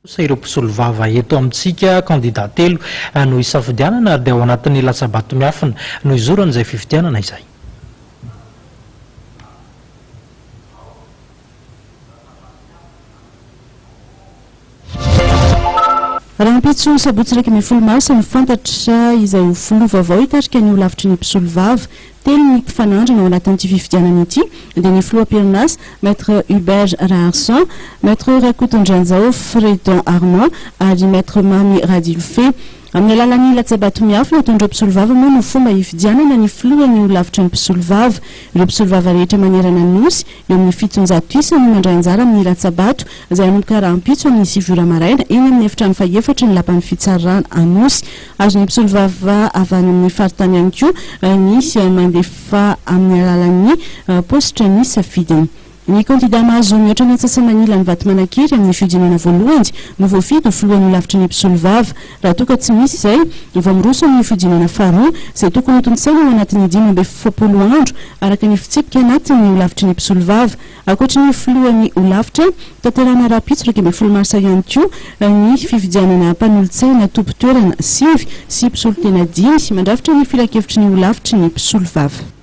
Kosa ireo mpisolovava eto amintsika, kandida telo no hisafidianana ary dia ao anatin'ny latsa-bato miafina no hizorana izay fifidianana izay. Rahampitso sabotsy 11 marsa no fantatra izay ho filoha vaovao hitarika ny holafitry ny mpisolovava. Telo ny mpifanandrina ao anatin'ity fifidianana ity dia ny filoham-pirinasa, Maître Hubert Raharison, Maître Rakotondranjao Fredon Armand ary Maître Mamy Radilofe. Amin'ny alalan'ny latsa-bato miafina ataon'ireo mpisolovava moa no fomba hifidianana ny filohan'ny holafitry ny mpisolovava. Ireo mpisolovava rehetra manerana ny Nosy, eo amin'ny 700 isa no mandray anjara amin'ny latsa-bato izay hanomboka rahampitso amin'ny sivy ora maraina eny amin'ny efitrano fahefatry ny lapan'ny fitsarana Anosy. Azon'ny mpisolovava avy any amin'ny faritany ihany koa ny mandefa amin'ny alalan'ny paositra ny safidiny. Ny kandida mahazo mihoatra ny antsasa-manila ny vato manan-kery amin'ny fihodinana voalohany no voafidy ho filohan'ny holafitry ny mpisolovava. Raha toa ka tsy misy izay, vao miroso amin'ny fihodinana faharoa, izay tokony hotontosaina ao anatin'ny 45 andro araka ny fitsipika anatin'ny holafitry ny mpisolovava. Ankoatry ny filohan'ny holafitra, tanterahina rahampitso 11 marsa ihany koa ny fifidianana mpanolotsaina tompon-toerana sivy sy mpisolo tena dimy mandrafitra ny filankevitry ny holafitry ny mpisolovava.